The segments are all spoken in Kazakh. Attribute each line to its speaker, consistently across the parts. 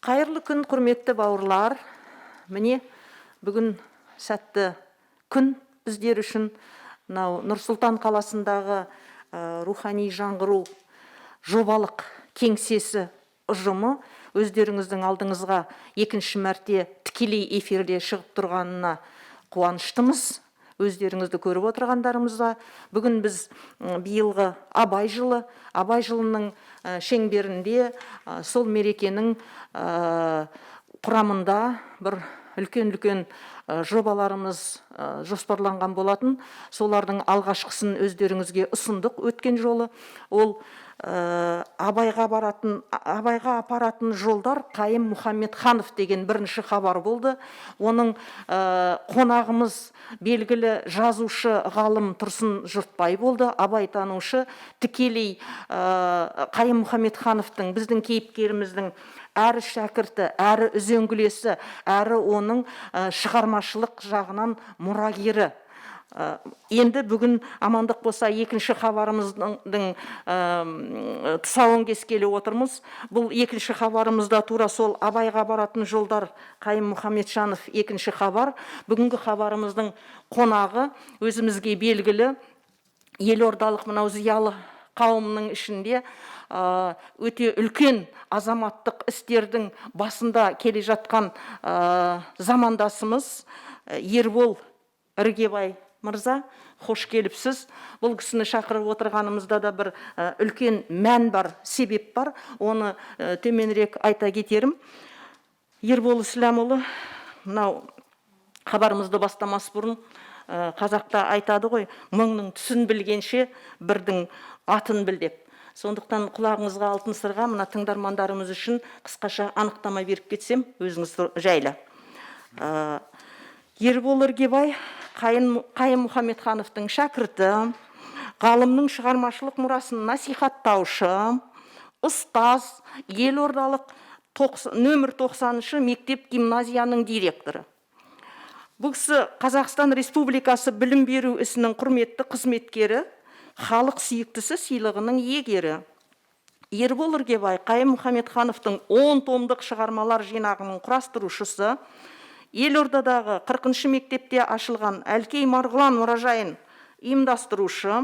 Speaker 1: Қайырлы күн, құрметті бауырлар! Міне, бүгін сәтті күн біздер үшін. Мынау Нұр-Сұлтан қаласындағы рухани жаңғыру жобалық кеңсесі ұжымы өздеріңіздің алдыңызға екінші мәрте тікелей эфирде шығып тұрғанына қуаныштымыз. Өздеріңізді көріп отырғандарымызға, бүгін біз биылғы Абай жылы, Абай жылының шеңберінде сол мерекенің құрамында бір үлкен-үлкен жобаларымыз жоспарланған болатын. Солардың алғашқысын өздеріңізге ұсындық өткен жолы. Ол Абайға баратын, Абайға апаратын жолдар, Қайым Мұхаммедханов деген бірінші хабар болды. Оның қонағымыз белгілі жазушы, ғалым Тұрсын Жұртбай болды, абайтанушы, тікелей Қайым Мұхаммедхановтың, біздің кейіпкеріміздің әрі шәкірті, әрі үзеңгілесі, әрі оның шығармашылық жағынан мұрагері. Енді бүгін амандық болса, екінші хабарымыздың тұсауын кескелі отырмыз. Бұл екінші хабарымызда тура сол Абайға баратын жолдар, Қайым Мұхамеджанов, екінші хабар. Бүгінгі хабарымыздың қонағы өзімізге белгілі елордалық мынау зиялы қауымның ішінде өте үлкен азаматтық істердің басында келе жатқан замандасымыз Ербол Іргебай мырза, қош келіпсіз! Бұл кісіні шақырып отырғанымызда да бір үлкен мән бар, себеп бар, оны төменірек айта кетерім. Ербол Ислямұлы, мынау хабарымызды бастамас бұрын, қазақта айтады ғой, мыңның түсін білгенше, бірдің атын біл деп. Сондықтан құлағыңызға алтын сырға, мына тыңдармандарымыз үшін қысқаша анықтама беріп кетсем, өзіңіз жайлы. Ербол Іргебай Қайым Мұхаммедхановтың шәкірті, ғалымның шығармашылық мұрасын насихаттаушы, ұстаз, елордалық нөмір 90-шы мектеп гимназияның директоры. Бұл кісі Қазақстан Республикасы білім беру ісінің құрметті қызметкері, халық сүйіктісі сыйлығының иегері. Ербол Іргебай Қайым Мұхаммедхановтың 10 томдық шығармалар жинағының құрастырушысы, елордадағы 40-шы мектепте ашылған Әлкей Марғұлан мұражайын ұйымдастырушы,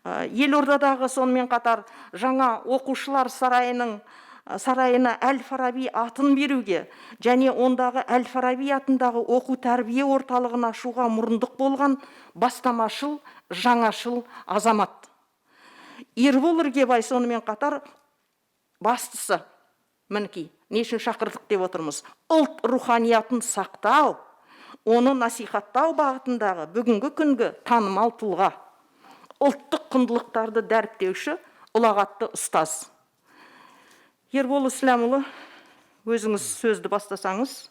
Speaker 1: елордадағы сонымен қатар жаңа оқушылар сарайына Әл Фараби атын беруге және ондағы Әл Фараби атындағы оқу тәрбие орталығын ашуға мұрындық болған бастамашыл, жаңашыл азамат. Ербол Іргебай сонымен қатар, бастысы, мінекей, не үшін шақырдық деп отырмыз, ұлт руханиятын сақтау, оны насихаттау бағытындағы бүгінгі күнгі танымал тұлға, ұлттық құндылықтарды дәріптеуші ұлағатты ұстаз. Ербол Ислямұлы, өзіңіз сөзді бастасаңыз.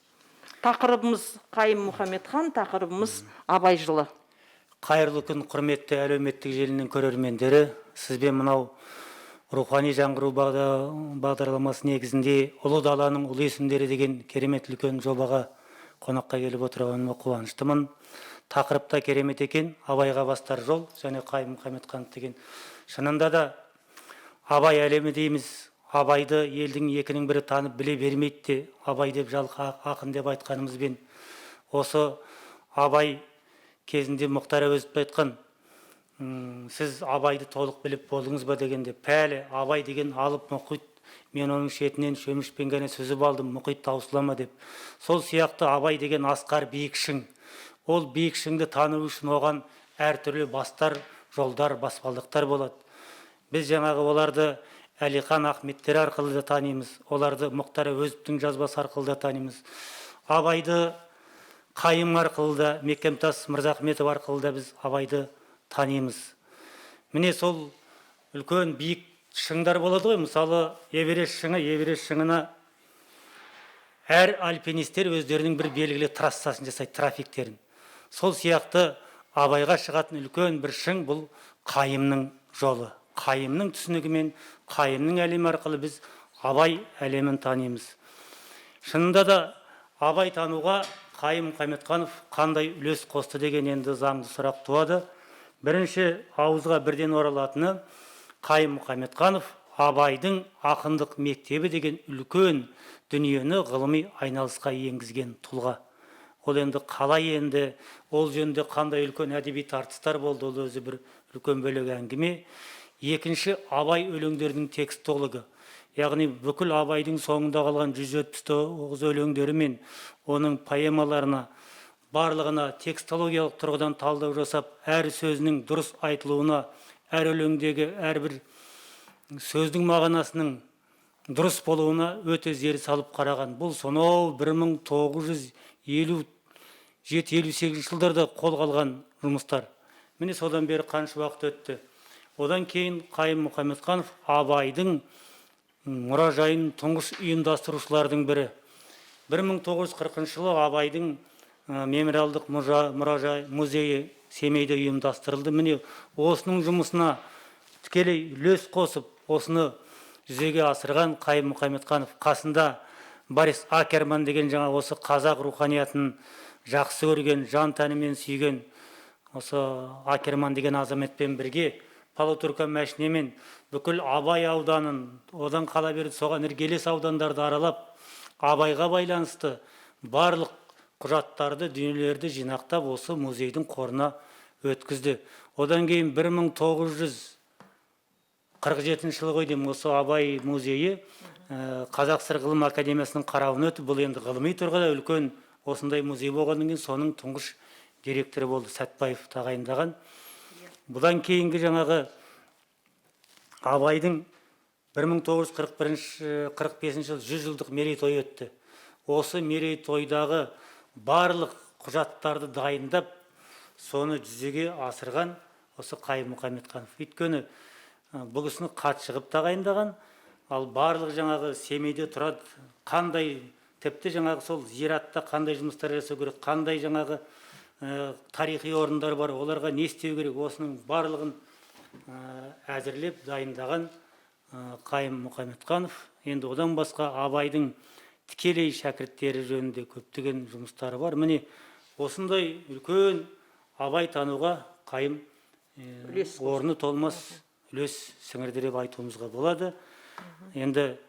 Speaker 1: Тақырыбымыз Қайым Мұхаммедхан, тақырыбымыз Абай жылы.
Speaker 2: Қайырлы күн, құрметті әлеуметтік желінің көрермендері! Сізбен мынау рухани жаңғыру бағдарламасы негізінде «Ұлы даланың ұлы есімдері» деген керемет үлкен жобаға қонаққа келіп отырғаныма қуаныштымын. Тақырып та керемет екен, «Абайға бастар жол» және Қайым Мұхаммедханов деген. Шынында да, Абай әлемі дейміз. Абайды елдің екінің бірі танып біле бермейді де. Абай деп, жалқы ақын деп айтқанымызбен, осы Абай кезінде Мұхтар Әуезов айтқан: «Сіз Абайды толық біліп болдыңыз ба?» — дегенде, «Пәлі, Абай деген алып мұхит, мен оның шетінен шөмішпен ғана сүзіп алдым, мұхит таусыла ма?» — деп. Сол сияқты Абай деген асқар биік шың. Ол биік шыңды тану үшін оған әртүрлі бастар жолдар, баспалдақтар болады. Біз жаңағы оларды Әлихан Ахметтер арқылы да танимыз, оларды Мұхтар Әуезовтің жазбасы арқылы да танимыз, Абайды Қайым арқылы да, Мекемтас Мырзахметов арқылы да біз Абайды танимыз. Міне, сол үлкен биік шыңдар болады ғой, мысалы, Эверест шыңы. Эверест шыңына әр альпинистер өздерінің бір белгілі трассасын жасайды, трафиктерін. Сол сияқты Абайға шығатын үлкен бір шың — бұл Қайымның жолы. Қайымның түсінігімен, Қайымның әлемі арқылы біз Абай әлемін танимыз. Шынында да, Абай тануға Қайым Мұхаммедханов қандай үлес қосты деген енді заңды сұрақ туады. Бірінші ауызға бірден оралатыны — Қайым Мұхаммедханов Абайдың ақындық мектебі деген үлкен дүниені ғылыми айналысқа енгізген тұлға. Ол енді қалай, енді ол жөнінде қандай үлкен әдеби тартыстар болды, ол өзі бір үлкен бөлек әңгіме. Екінші, Абай өлеңдерінің текстологы, яғни бүкіл Абайдың соңында қалған 179 өлеңдері мен оның поэмаларына барлығына текстологиялық тұрғыдан талдау жасап, әр сөзінің дұрыс айтылуына, әр өлеңдегі әрбір сөздің мағынасының дұрыс болуына өте зер салып қараған. Бұл сонау 1957-58 жылдарда қолға алған жұмыстар. Міне, содан бері қанша уақыт өтті. Одан кейін Қайым Мұхамедханов Абайдың мұражайын тұңғыш ұйымдастырушылардың бірі. 1940 жылы Абайдың мемориалдық мұражай музейі Семейде ұйымдастырылды. Міне, осының жұмысына тікелей үлес қосып, осыны жүзеге асырған Қайым Мұхамедханов. Қасында Борис Акерман деген жаңа осы қазақ руханиятын жақсы көрген, жан тәнімен сүйген осы Акерман деген азаматпен бірге полуторка машинамен бүкіл Абай ауданын, одан қала берді соған іргелес аудандарды аралап, Абайға байланысты барлық құжаттарды, дүниелерді жинақтап, осы музейдің қорына өткізді. Одан кейін 1947 жылы ғой деймін, осы Абай музейі Қазақ ССР ғылым академиясының қарауына өтіп, бұл енді ғылыми тұрғыда үлкен осындай музей болғаннан кейін, соның тұңғыш директоры болды, Сәтбаев тағайындаған. Бұдан кейінгі жаңағы Абайдың 1941 45 жылы 100 жылдық мерейтойы өтті. Осы мерейтойдағы барлық құжаттарды дайындап, соны жүзеге асырған осы Қайым Мұхамедханов. Өйткені бұл кісіні хатшы қылып тағайындаған, ал барлық жаңағы Семейде тұрады, қандай, тіпті жаңағы сол зиратта қандай жұмыстар жасау керек, қандай жаңағы тарихи орындар бар, оларға не істеу керек, осының барлығын әзірлеп дайындаған Қайым Мұхамедханов. Енді одан басқа Абайдың тікелей шәкірттері жөнінде көптеген жұмыстары бар. Міне, осындай үлкен Абай тануға Қайым
Speaker 1: Үлес қосты.
Speaker 2: орны толмас үлес сіңірді деп айтуымызға болады. Енді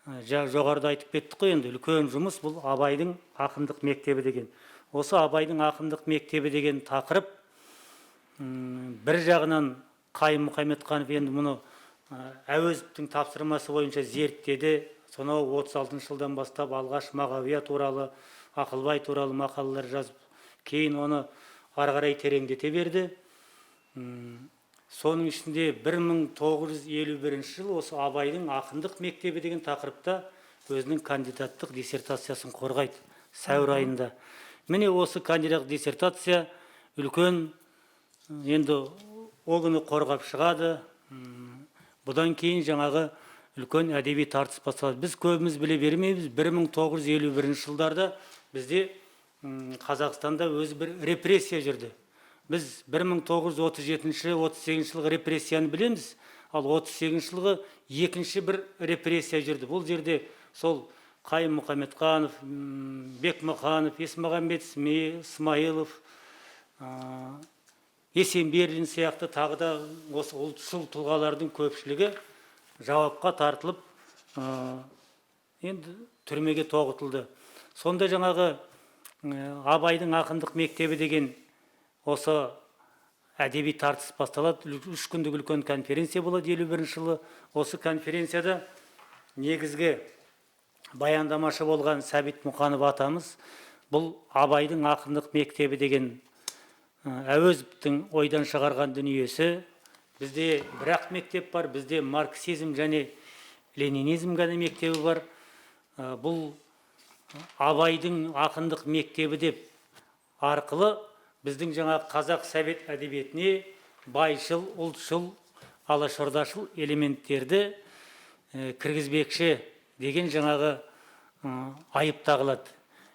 Speaker 2: жоғарыда айтып кеттік қой, енді үлкен жұмыс бұл Абайдың ақындық мектебі деген. Осы Абайдың ақындық мектебі деген тақырып, бір жағынан Қайым Мұхамедханов енді мұны Әуезовтің тапсырмасы бойынша зерттеді. Сонау 36 жылдан бастап алғаш Мағауия туралы, Ақылбай туралы мақалалар жазып, кейін оны ары қарай тереңдете берді. Соның ішінде 1951 жылы осы Абайдың ақындық мектебі деген тақырыпта өзінің кандидаттық диссертациясын қорғайды сәуір айында. Міне, осы кандидаттық диссертация үлкен, енді ол күні қорғап шығады. Бұдан кейін жаңағы үлкен әдеби тартыс басталады. Біз көбіміз біле бермейміз, 1951 жылдарда бізде, Қазақстанда өзі бір репрессия жүрді. Біз 1937-38 жылғы репрессияны білеміз, ал 38 жылғы екінші бір репрессия жүрді. Бұл жерде сол Қайым Мұхамедханов, Бекмұханов, Есмағамбет Смайылов, Есенберлин сияқты тағы да осы ұлтшыл тұлғалардың көпшілігі жауапқа тартылып, енді түрмеге тоғытылды. Сонда жаңағы Абайдың ақындық мектебі деген осы әдеби тартыс басталады. 3 күндік үлкен конференция болады 51 жылы. Осы конференцияда негізгі баяндамашы болған Сәбит Мұқанов атамыз бұл Абайдың ақындық мектебі деген Әуезовтің ойдан шығарған дүниесі, бізде бір-ақ мектеп бар, бізде марксизм және ленинизм ғана мектебі бар. Бұл Абайдың ақындық мектебі деп арқылы біздің жаңа қазақ совет әдебиетіне байшыл, ұлтшыл, алашордашыл элементтерді кіргізбекші деген жаңағы айып тағылады.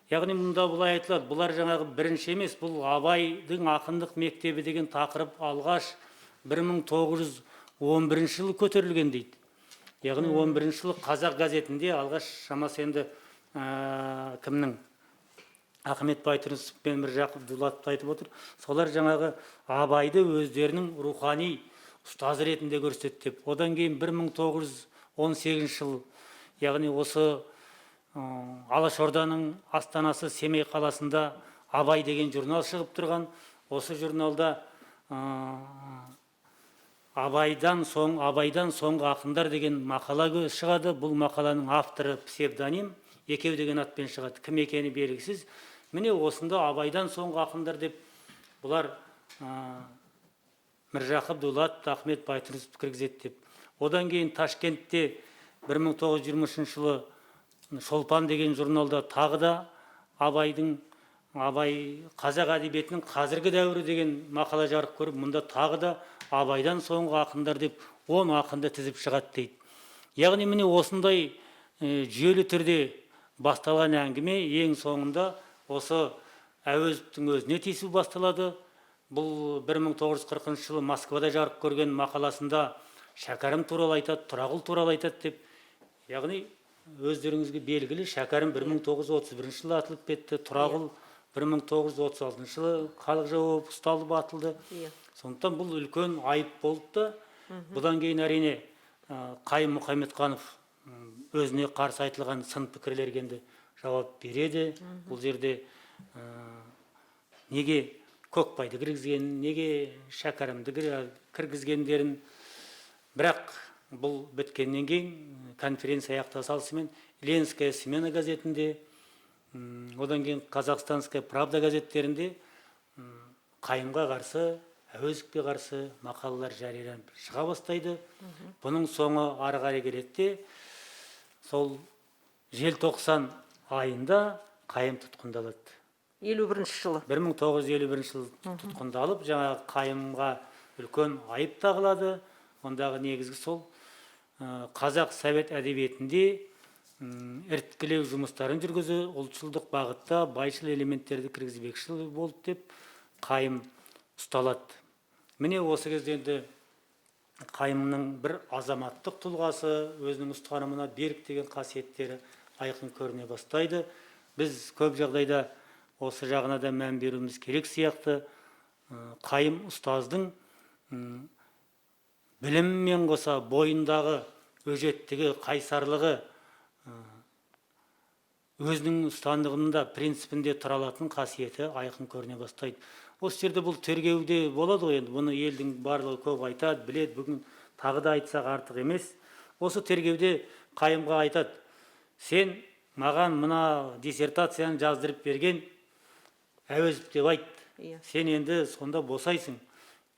Speaker 2: Яғни мұнда былай айтылады: бұлар жаңағы бірінші емес, бұл Абайдың ақындық мектебі деген тақырып алғаш 1911 жылы көтерілген дейді. Яғни 11 жылы «Қазақ» газетінде алғаш, шамасы енді кімнің, Ахмет Байтұрсынов пен Міржақып Дулатов айтып отыр. Солар жаңағы Абайды өздерінің рухани Ұстаз ретінде көрсетеді деп. Одан кейін 1918 жыл, яғни осы Алашорданың астанасы Семей қаласында «Абай» деген журнал шығып тұрған. Осы журналда Абайдан соңғы ақындар деген мақала шығады. Бұл мақаланың авторы псевдоним, Екеу деген атпен шығады, кім екені белгісіз. Міне, осында Абайдан соңғы ақындар деп бұлар Міржақып Дулатов, Ахмет Байтұрсыновты кіргізеді деп. Одан кейін Ташкентте 1923 жылы «Шолпан» деген журналда тағы да Абай қазақ әдебиетінің қазіргі дәуірі деген мақала жарық көріп, мұнда тағы да Абайдан соңғы ақындар деп 10 ақынды тізіп шығады дейді. Яғни, міне, осындай жүйелі түрде басталған әңгіме ең соңында осы Әуезовтің өзіне тиісу басталады. Бұл 1940 жылы Москвада жарық көрген мақаласында Шәкәрім туралы айтады, Тұрағұл туралы айтады деп. Яғни, өздеріңізге белгілі, Шәкәрім 1931 жылы атылып кетті, Тұрағұл 1936 жылы халық жауы болып ұсталып, атылды. Сондықтан бұл үлкен айып болды да. Бұдан кейін, әрине, Қайым Мұхамедханов өзіне қарсы айтылған сын пікірлерге енді жауап береді. Бұл жерде неге Көкбайды кіргізген, неге Шәкәрімді кіргізгендерін. Бірақ бұл біткеннен кейін, конференция аяқта салысымен, «Ленинская смена» газетінде, одан кейін «Казахстанская правда» газеттерінде Қайымға қарсы, Әуезовке қарсы мақалалар жарияланып шыға бастайды. Бұның соңы ары қарай келеді де, сол желтоқсан айында Қайым тұтқындалады.
Speaker 1: 51 жылы.
Speaker 2: 1951 жылы тұтқындалып, жаңағы Қайымға үлкен айып тағылады. Ондағы негізгі сол қазақ совет әдебиетінде іріткілеу жұмыстарын жүргізу, ұлтшылдық бағытта байшыл элементтерді кіргізбекші болды деп Қайым ұсталады. Міне, осы кезде енді Қайымның бір азаматтық тұлғасы, өзінің ұстанымына берік деген қасиеттері айқын көріне бастайды. Біз көп жағдайда осы жағына да мән беруіміз керек сияқты. Қайым ұстаздың білімімен қоса бойындағы өжеттігі, қайсарлығы, өзінің ұстанымында, принципінде тұра алатын қасиеті айқын көріне бастайды. Осы жерде бұл тергеуде болады ғой енді, бұны елдің барлығы көп айтады, біледі, бүгін тағы да айтсақ, артық емес. Осы тергеуде Қайымға айтады: «Сен маған мына диссертацияны жаздырып берген Әуезов деп айт. Сен енді сонда босайсың».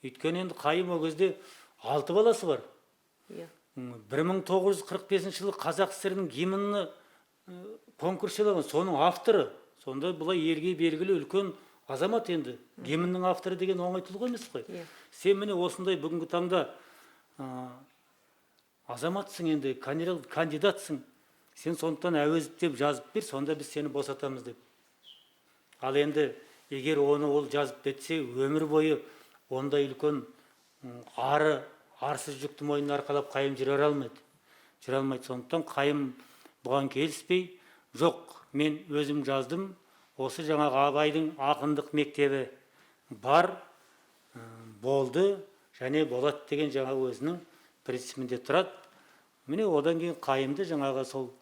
Speaker 2: Өйткені енді Қайым ол кезде алты баласы бар. 1945 жылы Қазақ ССР-інің гимніне конкурс жариялаған, соның авторы. Сонда былай елге белгілі үлкен азамат енді. Гимннің авторы деген оңай тұлға емес қой. Сен, міне, осындай бүгінгі таңда азаматсың енді, кандидатсың сен, сондықтан Әуезов деп жазып бер, сонда біз сені босатамыз деп. Ал енді егер оны ол жазып кетсе, өмір бойы ондай үлкен ары арсыз жүкті мойнына арқалап Қайым жүре алмайды, жүре алмайды. Сондықтан Қайым бұған келіспей, «Жоқ, мен өзім жаздым, осы жаңағы Абайдың ақындық мектебі бар, болды және болады» деген жаңағы өзінің принципінде тұрады. Міне, одан кейін Қайымды жаңағы сол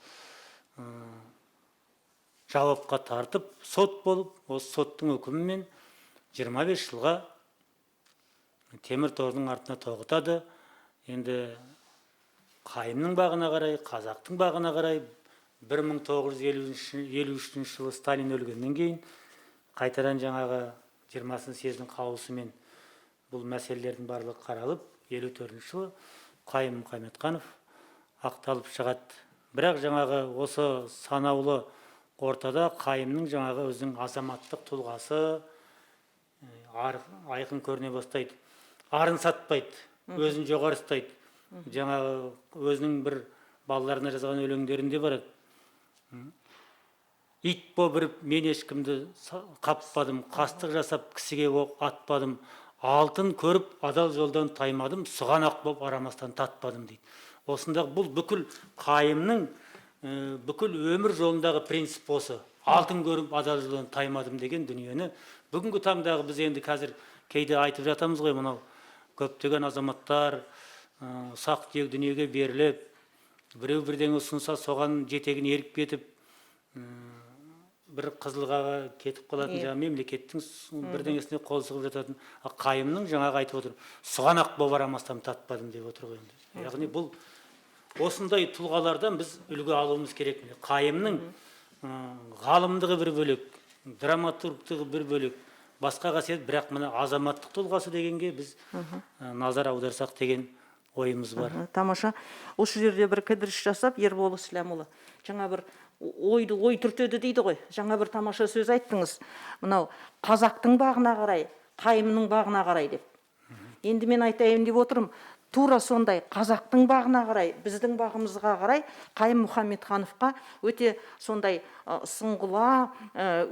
Speaker 2: жауапқа тартып, сот болып, осы соттың үкімімен 25 жылға темір тордың артына тоғытады. Енді Қайымның бағына қарай, қазақтың бағына қарай, 1953 жылы Сталин өлгеннен кейін қайтадан жаңағы 20 съездің қаулысымен бұл мәселелердің барлығы қаралып, 54 жылы Қайым Мұхамедханов ақталып шығады. Бірақ жаңағы осы санаулы ортада Қайымның жаңағы өзінің азаматтық тұлғасы айқын көріне бастайды. Арын сатпайды, өзін жоғары ұстайды. Жаңағы өзінің бір балаларына жазған өлеңдерінде барады: «Ит боп мен ешкімді қаппадым, қастық жасап кісіге оқ атпадым, алтын көріп адал жолдан таймадым, сұғанақ боп арамастан татпадым», – дейді. Осында бұл бүкіл Қайымның бүкіл өмір жолындағы принцип осы: алтын көріп адал жолдан таймадым деген дүниені. Бүгінгі таңдағы біз енді қазір кейде айтып жатамыз ғой, мынау Көптеген азаматтар ұсақ түйек дүниеге беріліп, біреу бірдеңе ұсынса, соған жетегіне еріп кетіп, бір қызылға кетіп қалатын, жаңағы мемлекеттің бірдеңесіне қол сұғып жататын. Ал Қайымның жаңағы айтып отыр, сұғанақ болып арамастан татпадым деп отыр ғой енді. Яғни бұл осындай тұлғалардан біз үлгі алуымыз керек. Міне, Қайымның ғалымдығы бір бөлек, драматургтығы бір бөлек, басқа қасиет, бірақ мына азаматтық тұлғасы дегенге біз назар аударсақ деген ойымыз бар.
Speaker 1: Тамаша. Осы жерде бір кідіріс жасап, Ербол Ислямұлы, жаңа бір ойды ой түртеді дейді ғой. Жаңа бір тамаша сөз айттыңыз. Мынау қазақтың бағына қарай, Қайымның бағына қарай деп. Енді мен айтайын деп отырмын, тура сондай қазақтың бағына қарай, біздің бағымызға қарай Қайым Мұхаммедхановқа өте сондай сұңғыла,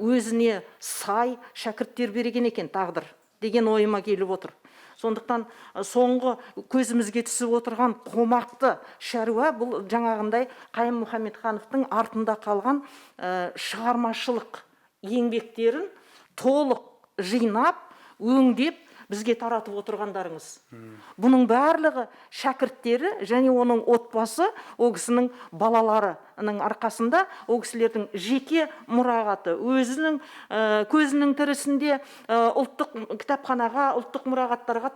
Speaker 1: өзіне сай шәкірттер берген екен тағдыр деген ойыма келіп отыр. Сондықтан соңғы көзімізге түсіп отырған қомақты шаруа бұл жаңағындай Қайым Мұхаммедхановтың артында қалған шығармашылық еңбектерін толық жинап, өңдеп, бізге таратып отырғандарыңыз. Бұның барлығы шәкірттері және оның отбасы, ол кісінің балаларының арқасында, ол кісілердің жеке мұрағаты, өзінің көзінің тірісінде ұлттық кітапханаға, ұлттық мұрағаттарға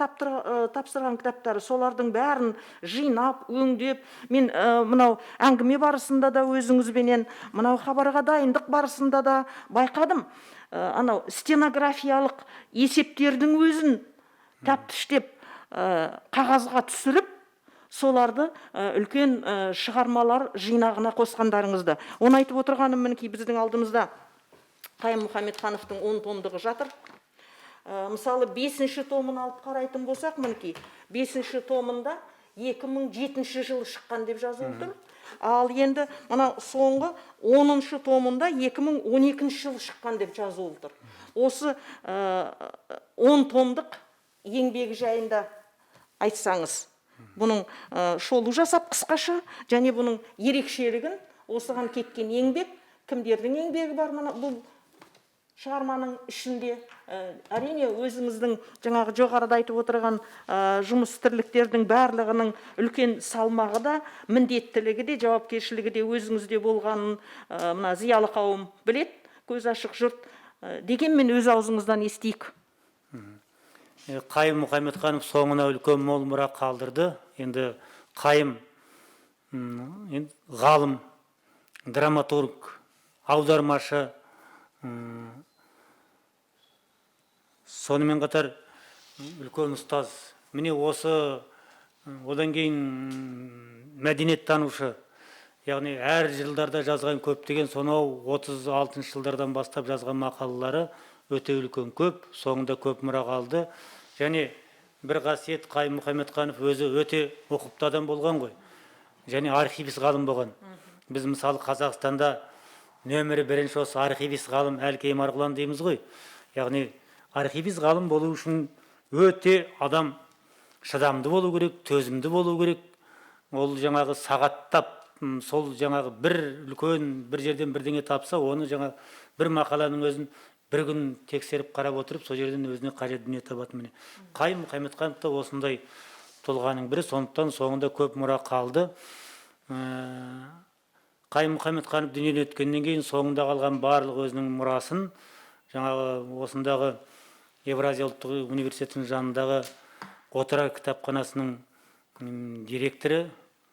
Speaker 1: тапсырған кітаптары, солардың бәрін жинап, өңдеп, мен мынау әңгіме барысында да өзіңізбенен, мынау хабарға дайындық барысында да байқадым. Анау стенографиялық есептердің өзін тәптіштеп, қағазға түсіріп, соларды үлкен шығармалар жинағына қосқандарыңызды. Оны айтып отырғаным, мінекей, біздің алдымызда Қайым Мұхаммедхановтың 10 томдығы жатыр. Мысалы, бесінші томын алып қарайтын болсақ, мінекей, бесінші томында 2007 жылы шыққан деп жазылып тұр. Ал енді мына соңғы 10-шы томында 2012 жылы шыққан деп жазылып тұр. Осы 10 томдық еңбегі жайында айтсаңыз, бұның шолу жасап қысқаша және бұның ерекшелігін, осыған кеткен еңбек, кімдердің еңбегі бар мына бұл шығарманың ішінде? Әрине, өзіңіздің жаңағы жоғарыда айтып отырған жұмыс тірліктердің барлығының үлкен салмағы да, міндеттілігі де, жауапкершілігі де өзіңізде болғанын мына зиялы қауым білет, көз ашық жұрт. Дегенмен өз аузыңыздан естиік.
Speaker 2: Қайым Мұхаммедханов соңына үлкен мол мұра қалдырды. Енді Қайым енді ғалым, драматург, аудармашы, сонымен қатар үлкен ұстаз. Міне, осы одан кейін мәдениеттанушы, яғни әр жылдарда жазған көптеген, сонау 36 жылдардан бастап жазған мақалалары өте үлкен көп, соңында көп мұра қалды. Және бір қасиет, Қайым Мұхаммедханов өзі өте ұқыпты адам болған ғой және архивист ғалым болған. Біз, мысалы, Қазақстанда нөмірі бірінші осы архивист ғалым Әлкей Марғұлан дейміз ғой. Яғни архивист ғалым болу үшін өте адам шыдамды болу керек, төзімді болу керек. Ол жаңағы сағаттап сол жаңағы бір үлкен бір жерден бірдеңе тапса, оны жаңа бір мақаланың өзін бір күн тексеріп, қарап отырып, сол жерден өзіне қажет дүние табатын. Міне, Қайым Мұхаммедханов та осындай тұлғаның бірі. Сондықтан соңында көп мұра қалды. Қайым Мұхаммедханов дүниеден өткеннен кейін соңында қалған барлық өзінің мұрасын жаңағы осындағы Евразия ұлттық университетінің жанындағы Отырар кітапханасының директоры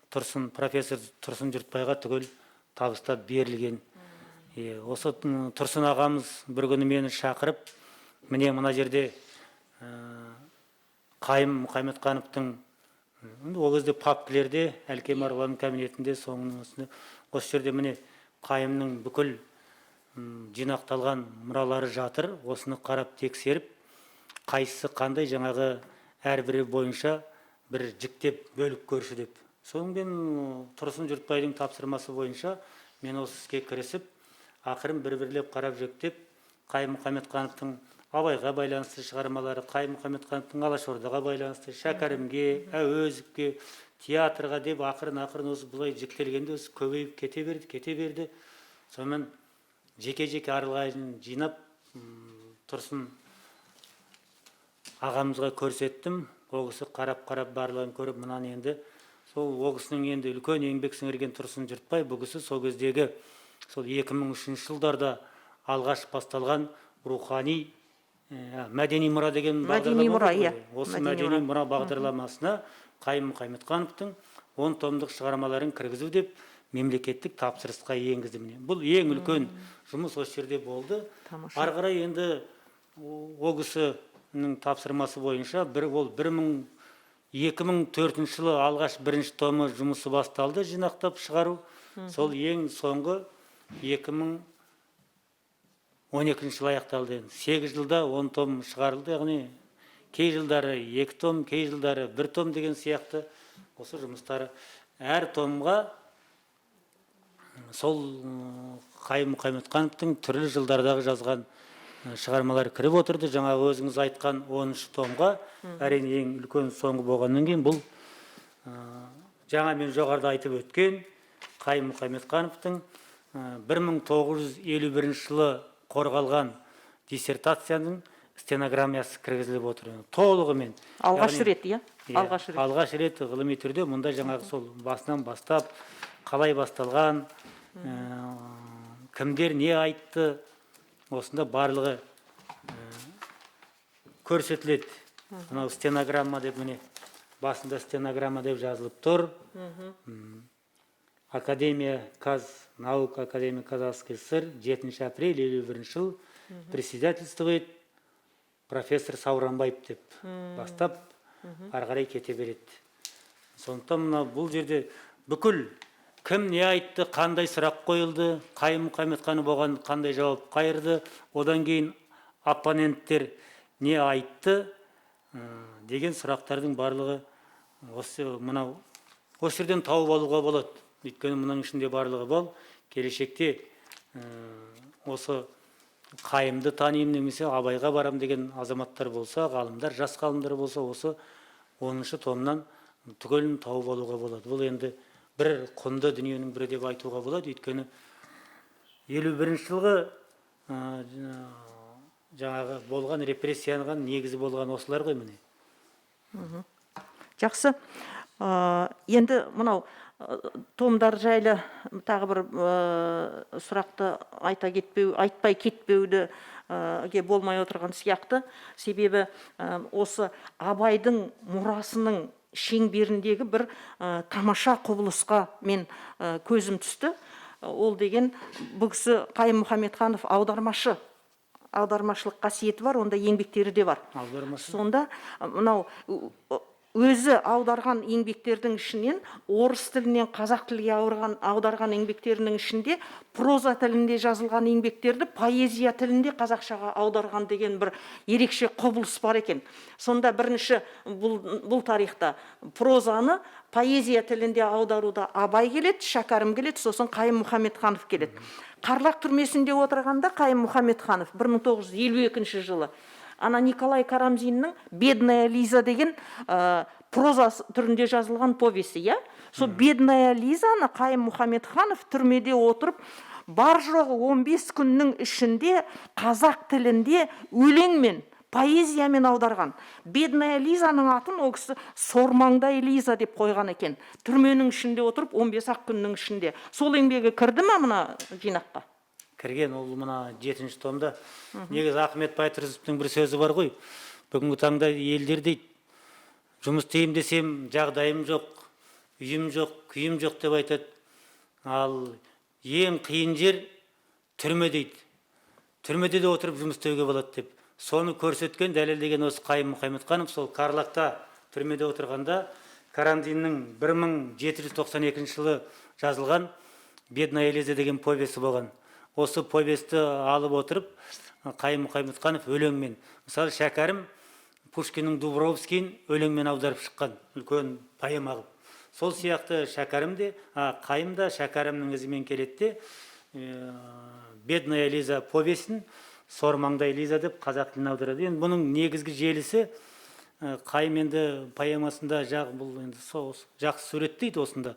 Speaker 2: Тұрсын, профессор Тұрсын Жұртбайға түгел табыстап берілген. Осы Тұрсын ағамыз бір күні мені шақырып, міне, мына жерде Қайым Мұхаммедхановтың ол кезде папкілерде, Әлкей Марғұланның кабинетінде, соның үстіне осы жерде, міне, Қайымның бүкіл жинақталған мұралары жатыр, осыны қарап, тексеріп, қайсысы қандай, жаңағы әрбірі бойынша бір жіктеп бөліп көрші деп. Содан мен Тұрсын Жұртбайдың тапсырмасы бойынша мен осы іске кірісіп, ақырын бір бірлеп қарап, жіктеп, Қайым Мұхаммедхановтың Абайға байланысты шығармалары, Қайым Мұхаммедхановтың Алашордаға байланысты, Шәкәрімге, Әуезовке, театрға деп, ақырын ақырын осы былай жіктелгенде, осы көбейіп кете берді, кете берді. Сонымен жеке жеке аралайын жинап, Тұрсын ағамызға көрсеттім. Ол кісі қарап-қарап барлығын көріп, мынаны енді сол ол кісінің енді үлкен еңбек сіңірген Тұрсын Жұртбай, бұл кісі сол кездегі сол 2003 жылдарда алғаш басталған рухани мәдени мұра деген
Speaker 1: Мәдени
Speaker 2: бағдарлама
Speaker 1: мұра,
Speaker 2: болды
Speaker 1: иә.
Speaker 2: ғой. Осы
Speaker 1: Мәдени
Speaker 2: мәдени мұра бағдарламасына Қайым Мұхамедхановтың 10 томдық шығармаларын кіргізу деп мемлекеттік тапсырысқа енгізді, міне. Бұл ең үлкен жұмыс осы жерде болды.
Speaker 1: Тамаша.
Speaker 2: Ары қарай енді ол кісінің тапсырмасы бойынша бір ол 2004 жылы алғаш бірінші томы жұмысы басталды, жинақтап шығару. Сол ең соңғы 2012 жылы аяқталды енді. 8 жылда 10 том шығарылды, яғни кей жылдары 2 том, кей жылдары 1 том деген сияқты осы жұмыстары. Әр томға сол Қайым Мұхамедхановтың түрлі жылдардағы жазған шығармалары кіріп отырды. Жаңағы өзіңіз айтқан 10 томға, әрине, ең үлкен соңғы болғаннан кейін бұл жаңа мен жоғарыда айтып өткен Қайым Мұхамедхановтың 1951 жылы қорғалған диссертацияның стенограммасы кіргізіліп отыр толығымен.
Speaker 1: Алғаш
Speaker 2: Яғни-
Speaker 1: рет, иә?
Speaker 2: Иә,
Speaker 1: Алғаш рет.
Speaker 2: Алғаш рет ғылыми түрде мұнда жаңағы сол басынан бастап қалай басталған, кімдер не айтты, осында барлығы көрсетіледі. Мынау стенограмма деп, міне, басында стенограмма деп жазылып тұр. Академия Каз наук, Академия Казахской ССР, 7 апрель 51 жыл, председательствует профессор Сауранбаев деп бастап ары қарай кете береді. Сондықтан мына бұл жерде бүкіл кім не айтты, қандай сұрақ қойылды, Қайым Мұхамедханов оған қандай жауап қайырды, одан кейін оппоненттер не айтты деген сұрақтардың барлығы осы мынау осы жерден тауып алуға болады. Өйткені мынаның ішінде барлығы бол. Келешекте осы Қайымды танимын немесе Абайға барам деген азаматтар болса, ғалымдар, жас ғалымдар болса, осы 10-шы томнан түгелін тауып алуға болады. Бұл енді бір құнды дүниенің бірі деп айтуға болады, өйткені 51-жылғы жаңағы болған репрессияның негізі болған осылар ғой, міне.
Speaker 1: Жақсы. Енді мынау томдар жайлы тағы бір сұрақты айта кетпеу, айтпай кетпеуді ге болмай отырған сияқты. Себебі осы Абайдың мұрасының шеңберіндегі бір тамаша құбылысқа мен көзім түсті. Ол деген бұл кісі Қайым Мұхамедханов аудармашы, аудармашылық қасиеті бар, онда еңбектері де бар.
Speaker 2: Аудармашы.
Speaker 1: Сонда мынау өзі аударған еңбектердің ішінен, орыс тілінен қазақ тілге аударған еңбектерінің ішінде проза тілінде жазылған еңбектерді поэзия тілінде қазақшаға аударған деген бір ерекше құбылыс бар екен. Сонда бірінші бұл тарихта прозаны поэзия тілінде аударуда Абай келеді, Шәкәрім келеді, сосын Қайым Мұхамедханов келеді. Қарлақ түрмесінде отырғанда Қайым Мұхамедханов 1952 жылы ана Николай Карамзиннің «Бедная Лиза» деген проза түрінде жазылған повесі, иә, сол «Бедная Лизаны» Қайым Мұхамедханов түрмеде отырып бар жоғы 15 күннің ішінде қазақ тілінде өлеңмен, поэзиямен аударған. «Бедная Лизаның» атын ол кісі «Сормаңдай Лиза» деп қойған екен. Түрменің ішінде отырып 15 ақ күннің ішінде сол еңбегі кірді ма мына жинаққа?
Speaker 2: Кірген, ол мына жетінші томда. Негізі Ахмет Байтұрсыновтың бір сөзі бар ғой: бүгінгі таңда елдер дейді, жұмыс істеймін десем, жағдайым жоқ, үйім жоқ, күйім жоқ деп айтады, ал ең қиын жер түрме дейді, түрмеде де отырып жұмыс істеуге болады деп. Соны көрсеткен, дәлелдеген осы Қайым Мұхамедханов. Сол Карлагта түрмеде отырғанда Карамзиннің 1792 жылы жазылған «Бедная Лиза» деген повесі болған. Осы повесті алып отырып Қайым Мұхамедханов өлеңмен, мысалы, Шәкәрім Пушкиннің «Дубровскийін» өлеңмен аударып шыққан, үлкен поэма қылып. Сол сияқты Шәкәрім де, Қайым да Шәкәрімнің ізімен келеді де, «Бедная Лиза» повесін «Сормаңдай Лиза» деп қазақ тіліне аударады. Енді бұның негізгі желісі Қайым енді поэмасында бұл енді сол жақсы суреттейді. Осында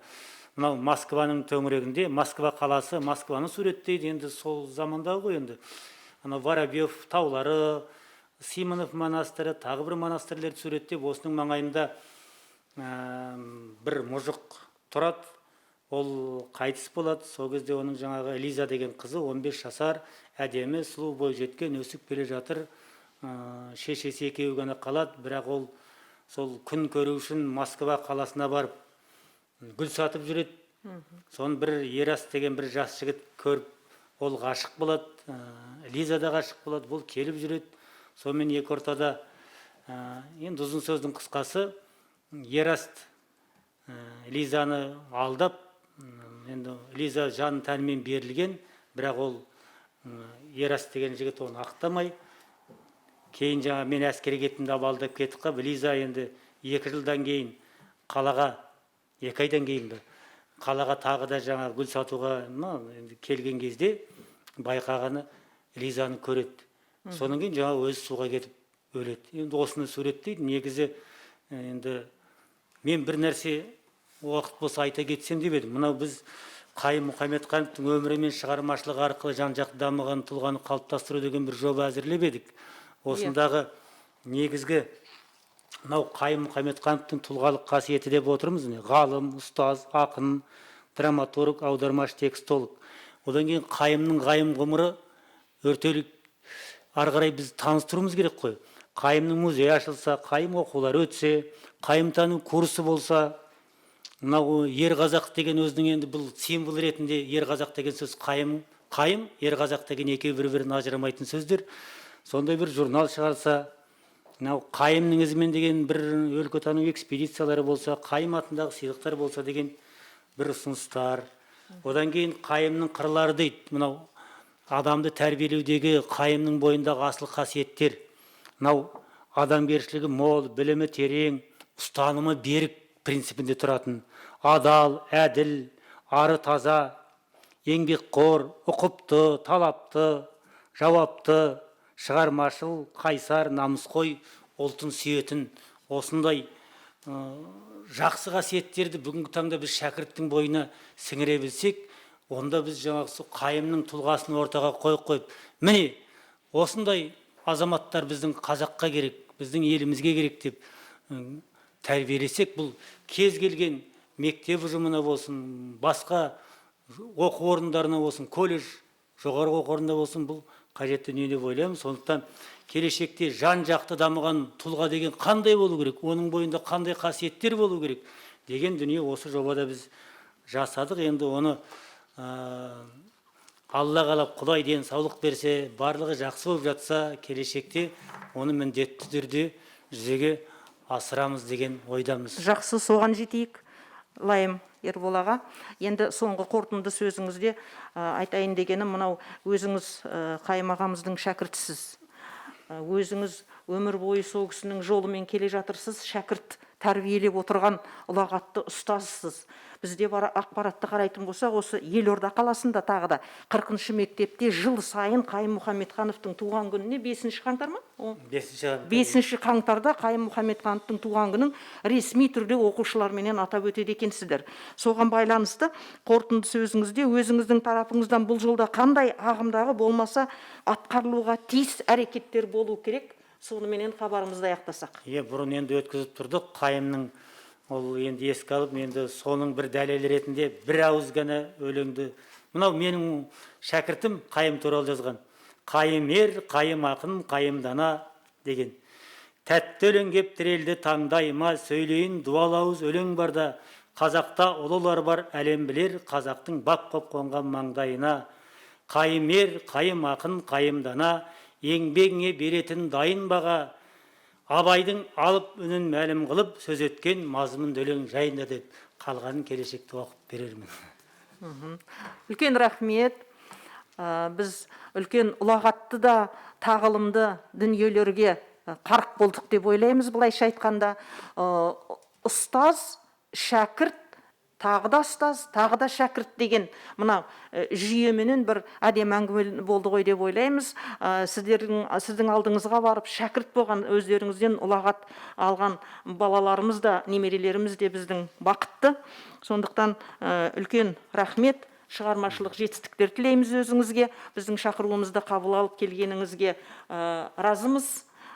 Speaker 2: мынау Москваның төңірегінде, Москва қаласы, Москваны суреттейді. Енді сол замандағы ғой енді, анау Воробьев таулары. Симонов монастыры, тағы бір монастырлерді суреттеп, осының маңайында бір мұжық тұрады, ол қайтыс болады. Сол кезде оның жаңағы Лиза деген қызы, 15 жасар, әдемі, сұлу, бойжеткен, өсіп келе жатыр. Шешесі екеуі ғана қалады, бірақ ол сол күн көру үшін Москва қаласына барып гүл сатып жүреді. Соны бір Ераст деген бір жас жігіт көріп, ол ғашық болады, Лиза да ғашық болады, бұл келіп жүреді. Сонымен екі ортада, енді ұзын сөздің қысқасы, Ераст Лизаны алдап, енді Лиза жан тәнімен берілген, бірақ ол Ераст деген жігіт оны ақтамай, кейін жаңа мен әскерге кеттім деп алдап кетіп қалып, Лиза енді 2 жылдан кейін қалаға, 2 айдан кейін бе, қалаға тағы да жаңа гүл сатуға ма, енді келген кезде байқағаны, Лизаны көреді. Содан кейін жаңа өзі суға кетіп өледі. Енді осыны суреттейді негізі. Енді мен бір нәрсе, уақыт болса, айта кетсем деп едім. Мынау біз Қайым Мұхамедхановтың өмірі мен шығармашылығы арқылы жан жақты дамыған тұлғаны қалыптастыру деген бір жоба әзірлеп едік. Осындағы негізгі мынау Қайым Мұхамедхановтың тұлғалық қасиеті деп отырмыз, міне: ғалым, ұстаз, ақын, драматург, аудармашы, текстолог. Одан кейін Қайымның ғайым ғұмыры өртелік, ары қарай біз таныстыруымыз керек қой. Қайымның музейі ашылса, Қайым оқулары өтсе, Қайымтану курсы болса, мынау ер қазақ деген өзінің енді бұл символ ретінде ер қазақ деген сөз, Қайым, Қайым, ер қазақ деген екеуі бір бірін ажырамайтын сөздер. Сондай бір журнал шығарса, мынау Қайымның ізімен деген бір өлкетану экспедициялары болса, Қайым атындағы сыйлықтар болса деген бір ұсыныстар. Одан кейін Қайымның қырлары дейді, мынау адамды тәрбиелеудегі Қайымның бойындағы асыл қасиеттер: мынау адамгершілігі мол, білімі терең, ұстанымы берік, принципінде тұратын, адал, әділ, ары таза, еңбекқор, ұқыпты, талапты, жауапты, шығармашыл, қайсар, намысқой, ұлтын сүйетін, осындай жақсы қасиеттерді бүгінгі таңда біз шәкірттің бойына сіңіре білсек, онда біз жаңағы сол Қайымның тұлғасын ортаға қойып, міне, осындай азаматтар біздің қазаққа керек, біздің елімізге керек деп тәрбиелесек, бұл кез келген мектеп ұжымына болсын, басқа оқу орындарына болсын, колледж, жоғарғы оқу орнында болсын, бұл қажетті дүние деп ойлаймын. Сондықтан келешекте жан жақты дамыған тұлға деген қандай болу керек, оның бойында қандай қасиеттер болу керек деген дүние осы жобада біз жасадық. Енді оны Алла қалап, Құдай денсаулық берсе, барлығы жақсы болып жатса, келешекте оны міндетті түрде жүзеге асырамыз деген ойдамыз.
Speaker 1: Жақсы, соған жетейік, Лайым Ербол аға. Енді соңғы қорытынды сөзіңізде айтайын дегенім, мынау өзіңіз Қайым ағамыздың шәкіртісіз. Өзіңіз өмір бойы сол кісінің жолымен келе жатырсыз, шәкірт тәрбиелеп отырған ұлағатты ұстазсыз. Бізде бар ақпаратты қарайтын болсақ, осы Елорда қаласында тағы да 40-шы мектепте жыл сайын Қайым Мұхамедхановтың туған күніне, 5 қаңтар ма?
Speaker 2: 5-.
Speaker 1: 5 қаңтарда Қайым Мұхамедхановтың туған күнін ресми түрде оқушыларменен атап өтеді екенсіздер. Соған байланысты қорытынды сөзіңізде өзіңіздің тарапыңыздан бұл жолда қандай ағымдағы болмаса атқарылуға тиіс әрекеттер болу керек, соныменен хабарымызды аяқтасақ.
Speaker 2: Иә, бұрын енді өткізіп тұрдық Қайымның, ол енді еске алып, енді соның бір дәлелі ретінде бір ауыз ғана өлеңді, мынау менің шәкіртім Қайым туралы жазған: «Қайым ер, Қайым ақын, Қайым дана» деген. Тәтті өлең кеп тірелді таңдайыма, сөйлейін дуал ауыз өлең барда. Қазақта ұлылар бар, әлем білер, қазақтың бап қоп қонған маңдайына. Қайым ер, Қайым ақын, Қайым дана, еңбегіңе беретін дайын баға. Абайдың алып үнін мәлім қылып, сөз еткен мазмұнды өлең жайында деп, қалғанын келешекте оқып берермін.
Speaker 1: Үлкен рахмет. Біз үлкен ұлағатты да тағылымды дүниелерге қарық болдық деп ойлаймыз. Былайша айтқанда, ұстаз, шәкірт, тағы да ұстаз, тағы да шәкірт деген мына жүйеменен бір әдемі әңгіме болды ғой деп ойлаймыз. Сіздің алдыңызға барып шәкірт болған, өздеріңізден ұлағат алған балаларымыз да, немерелеріміз де біздің бақытты. Сондықтан үлкен рахмет, шығармашылық жетістіктер тілейміз өзіңізге. Біздің шақыруымызды қабыл алып келгеніңізге разымыз.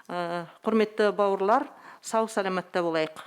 Speaker 1: Құрметті бауырлар, сау саламатта болайық.